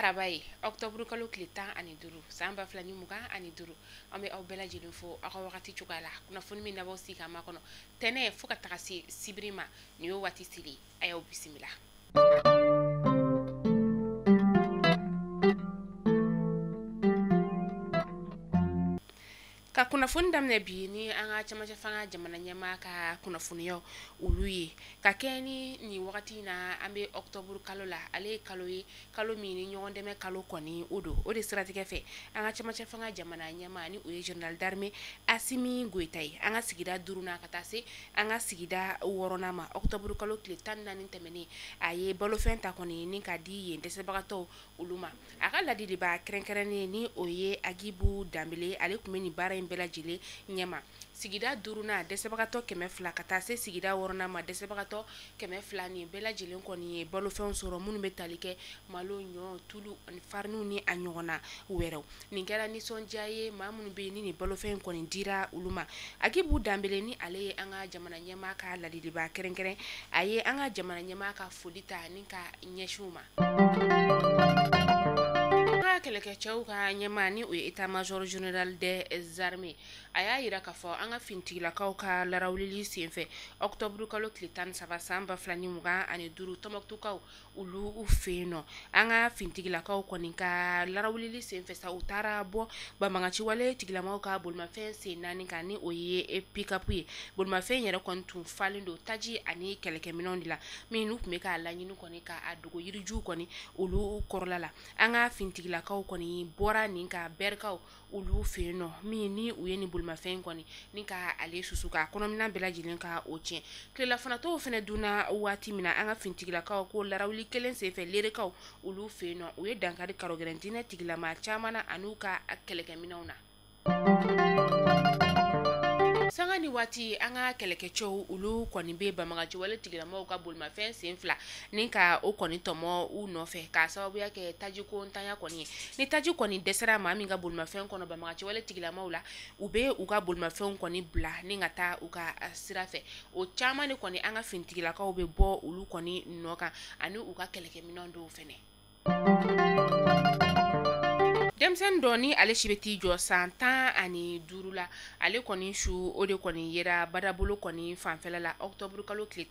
Araba ye, octobre kalo tile 15 san 2025. An bɛ aw bɛɛ lajɛlen fo aw ka wagati cogoya la. Kunnafoni min nabɔ sigi ka makɔnɔ tɛnɛ fo ka taga se sibiri ma, nin y'o waati seli. A y'aw bisimila. Ka kunnafoni daminɛ bi ni an ka camancɛ fanga jamana ɲɛmaa ka kunnafoniyaw olu ye. Ka kɛ ni nin wagati in na, an bɛ octobre kalo la, ale ye kalo ye, kalo min ni ɲɔgɔn dɛmɛ kalo kɔni o don. O de siratigɛ fɛ, an ka camancɛ fanga jamana ɲɛmaa ni o ye général d'armée Assimi Goïta ye, an ka sigida duurunan ka taa se an ka sigida wɔɔrɔnan ma, octobre kalo tile 14 tɛmɛnen, a ye balofɛn ta kɔni ni ka di yen dɛsɛbagatɔw olu ma. A ka ladiliba kɛrɛnkɛrɛnnen ni o ye Agibu Danbele, ale tun bɛ nin baara in bɛɛ lajɛlen ɲɛma. Sigida duurunan dɛsɛbagatɔ 200 ka taa se sigida wɔɔrɔnan ma dɛsɛbagatɔ 200, nin bɛɛ lajɛlen kɔni ye balofɛnw sɔrɔ minnu bɛ tali kɛ malo, ɲɔ, tulu ani fariniw ni a ɲɔgɔnna wɛrɛw. Nin kɛra nisɔndiya ye maa minnu bɛ yen ni nin balofɛn kɔni dira olu ma. Agibu Danbele ni ale ye an ka jamana ɲɛmaa ka ladiliba kɛrɛnkɛrɛn, a ye an ka jamana ɲɛmaa ka foli ta ni ka ɲɛsin u ma. Kɛlɛkɛcɛw ka ɲɛmaa ni o ye état major général des armées, a y'a yira k'a fɔ an ka finitigilakaw ka larawulili senfɛ octobre kalo tile 13 san 2025 Tɔnbukutukaw olu fɛ yen nɔ, an ka finitigilakaw kɔni ka larawulili senfɛ sa, u taara bɔ banbaganciwale tigilamaw ka bolimafɛn sen naani kan ni o ye pick-up ye. Bolimafɛn yɛrɛ kɔni tun falen don taji ani kɛlɛkɛminɛnw de la, min n'u tun bɛ k'a laɲini kɔni k'a dogo yirijuw kɔni olu kɔrɔla la. An ka finitigilakaw kɔni bɔra nin ka bɛrikaw olu fɛ yen nɔ, min ni u ye nin bolimafɛn kɔni ni ka ale susu k'a kɔnɔminɛn bɛɛ lajɛlen ka o tiɲɛ. Tilelafanatɔw fana dunna waati min na, an ka finitigilakaw ko larawuli kelen senfɛ lerekaw olu fɛ yen nɔ, u ye dankari karogɛrɛn diinɛ tigilama caman na an'u ka kɛlɛkɛminɛnw na. Sanga ni waati, an ka kɛlɛkɛcɛw olu kɔni bɛ banbaganciwale tigilamaw ka bolimafɛn sen fila ni ka o kɔni tɔmɔ u nɔfɛ k'a sababuya kɛ tajiko ntanya kɔni ye. Ni taji kɔni dɛsɛra maa min ka bolimafɛn kɔnɔ banbaganciwale tigilamaw la, u bɛ u ka bolimafɛnw kɔni bila ni ka taa u ka sira fɛ. O caman de kɔni an ka finitigilakaw bɛ bɔ olu kɔni nɔ kan ani u ka kɛlɛkɛminɛn dɔw fɛnɛ. Denmisɛnnin dɔ ni ale si bɛ t'i jɔ san 15 la, ale kɔni su o de kɔni yera Badabolo kɔni fanfɛla la octobre kalo tile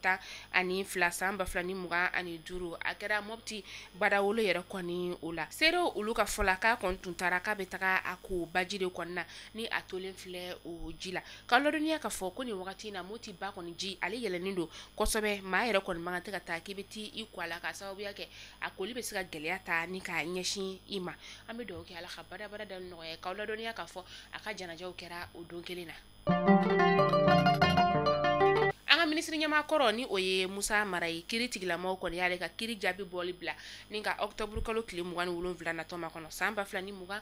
12 san 2025. A kɛra Mopti Badawolo yɛrɛ kɔni o la. Seerew olu ka fɔ la, k'a kɔni tun taara k'a bɛ taga a ko baji de kɔni na ni a tolen filɛ o ji la. Ka ladɔnniya k'a fɔ ko nin wagati in na Mopti ba kɔni ji ale yɛlɛnnen don kosɛbɛ, maa yɛrɛ kɔni man kan tɛ ka taa k'i bɛ t'i ko a la k'a sababuya kɛ a koli bɛ se ka gɛlɛya ta ni ka ɲɛsin i ma. An bɛ dugawu kɛ Ala ka badabada da nɔgɔya, k'aw ladɔnniya k'a fɔ a ka janajaw kɛra o don kelen na. An ka minisiri ɲɛmaa kɔrɔ ni o ye Musa Mara ye, kiiri tigilamaw kɔni y'ale ka kiiri jaabi bɔli bila ni ka octobre kalo tile 27 natɔ ma kɔnɔ san 2025.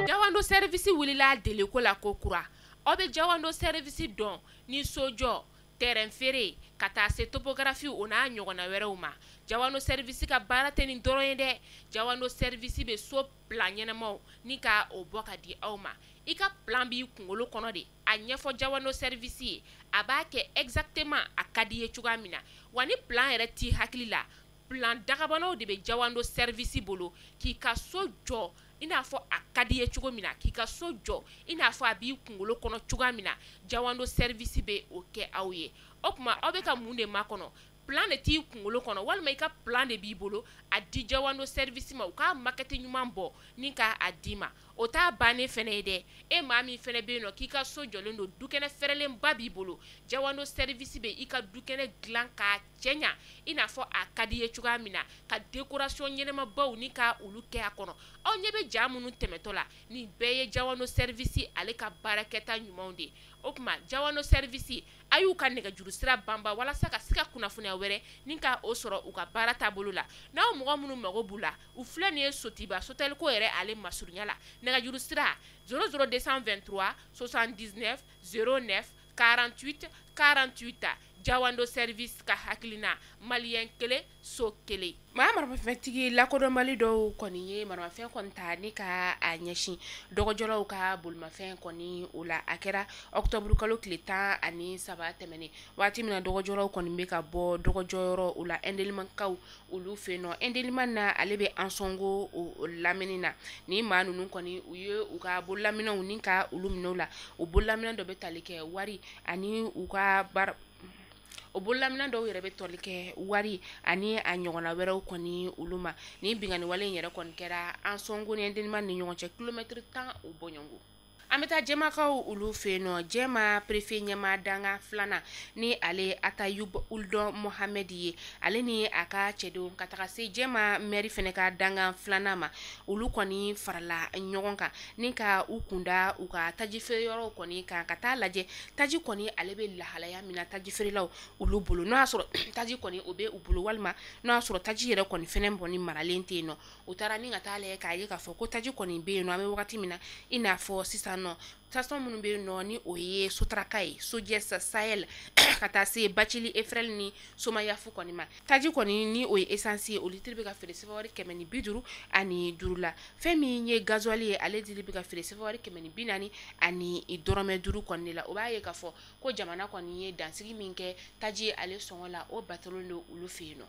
Jawando service wulila deliko la ko kura. Aw bɛ Jawando service dɔn ni sojɔ, terrain feere, ka taa se topographie o n'a ɲɔgɔnna wɛrɛw ma. Jawando service ka baara tɛ nin dɔrɔn ye dɛ. Jawando service bɛ so plan ɲɛnamaw ni ka o bɔ ka di aw ma. I ka plan b'i kunkolo kɔnɔ de, a ɲɛfɔ Jawando service ye, a b'a kɛ exactement a ka di ye cogoya min na. Wa ni plan yɛrɛ t'i hakili la, plan dagabanaw de bɛ Jawando service bolo k'i ka so jɔ i n'a fɔ a ka di ye cogo min na, k'i ka so jɔ i n'a fɔ a b'i kunkolo kɔnɔ cogoya min na. Jawando service bɛ o kɛ aw ye. O tuma aw bɛ ka mun de makɔnɔ? Plan de t'i kunkolo kɔnɔ, walima i ka plan de b'i bolo, a di Jawando service ma, u k'a maquette ɲuman bɔ ni k'a d'i ma. O t'a bannen fɛnɛ ye dɛ. E maa min fɛnɛ bɛ yen nɔ k'i ka so jɔlen don, dukɛnɛ fɛrɛlenba b'i bolo, Jawando service bɛ i ka dukɛnɛ dilan k'a cɛɲa i n'a fɔ a ka di ye cogoya min na, ka décoration ɲɛnamabaw ni ka olu kɛ a kɔnɔ. Aw ɲɛ bɛ ja minnu tɛmɛtɔ la, nin bɛɛ ye Jawando service ale ka baarakɛta ɲumanw de ye. O tuma Jawando service, a y'u ka nɛgɛjuru sira banba walasa ka se ka kunnafoniya wɛrɛ ni ka o sɔrɔ u ka baara taabolo la. N'aw mɔgɔ minnu mago b'u la, u filɛ nin ye Sotiba Sotelko yɛrɛ ale masurunya la. Nɛgɛjuru sira 00 223 79 09 48 48. Jawando Service ka hakilina maliyɛn kelen so kelen. Maa maramafɛntigi lakodɔnbali dɔw kɔni ye maramafɛn kɔni ta ni ka a ɲɛsin dɔgɔjɔlaw ka bolimafɛn kɔni o la. A kɛra octobre kalo tile 13 tɛmɛnen, waati min na dɔgɔjɔlaw kɔni bɛ ka bɔ dɔgɔjɔyɔrɔ o la Indelimakaw olu fɛ yen nɔ. Indelima na ale bɛ Ansongo o lamini na. Ni maa ninnu kɔni u ye u ka bololaminɛw ni ka olu minɛ u la. O bololaminɛ dɔ bɛ tali kɛ wari ani u ka baara, o bololaminɛ dɔw yɛrɛ bɛ tɔli kɛ wari ani a ɲɔgɔnna wɛrɛw kɔni olu ma. Ni binkanni wale in yɛrɛ kɔni kɛra Ansongo ni Indelima ni ɲɔgɔn cɛ kilomɛtiri 10 o bɔɲɔgɔnko. An bɛ taa Jɛmakaw olu fɛ yen nɔ. Jɛma préfet ɲɛmaa danga filanan ni ale Atayub Uldɔn Mohamɛd ye, ale ni a ka cɛdenw ka taga se Jɛma maire fɛnɛ ka dangan filanan ma, olu kɔni farala ɲɔgɔn kan ni ka u kunda u ka taji feereyɔrɔw kɔni kan ka taa lajɛ taji kɔni ale bɛ lahalaya min na taji feerelaw olu bolo, n'o y'a sɔrɔ taji kɔni o bɛ u bolo walima n'o y'a sɔrɔ taji yɛrɛ kɔni fɛnɛ kɔni maralen tɛ yen nɔ. U taara ni ka taa lajɛ k'a ye k'a fɔ ko taji kɔni bɛ yen nɔ. An bɛ wagati min na i n'a fɔ sisan nɔ, station minnu bɛ yen nɔ ni o ye Sotraka ye, Sojɛ Sahel ka taa se Bacili Efrel ni Somayafu kɔni ma, taji kɔni ni o ye essence ye, o litre bɛ ka feere CFA wari 155 la. Fɛn min ye gasoil ye, ale dili bɛ ka feere CFA wari 140 ani dɔrɔmɛ 5 kɔni de la. O b'a ye k'a fɔ ko jamana kɔni ye dansigi min kɛ taji ale sɔngɔ la, o batolen don olu fɛ yen nɔ.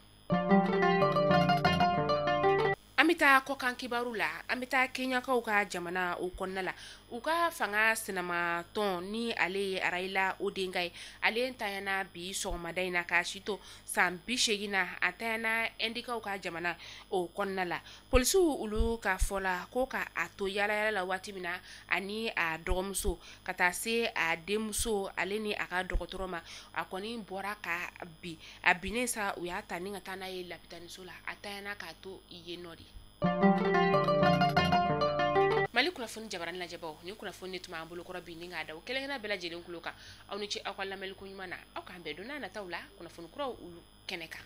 An bɛ taa kɔkan kibaru la. An bɛ taa Kenyakaw ka jamana o kɔnɔna la. U ka fanga sinamatɔn ni ale ye Raila Odinga ye, ale tanyana bi sɔgɔmada in na k'a si to san 80 na. A tanyana Indikaw ka jamana o kɔnɔna la. Polisiw olu ka fɔ la ko ka a to yaala yaala la waati min na, ani a dɔgɔmuso ka taa se a denmuso ale ni a ka dɔgɔtɔrɔ ma, a kɔni bɔra ka bi. A binnen sa, u y'a ta ni ka taa n'a ye lapitaniso la. A tanyana k'a to yen nɔ de. Mali kunnafoni jabarani lajɛbaw, ni kunnafoni de tun b'an bolokɔrɔ bi ni k'a da o kelen-kelenna bɛɛ lajɛlen kulo kan. Aw ni ce aw ka lamɛnni ko ɲuman na. Aw k'an bɛn don n'a nataw la kunnafoni kuraw olu kɛnɛ kan.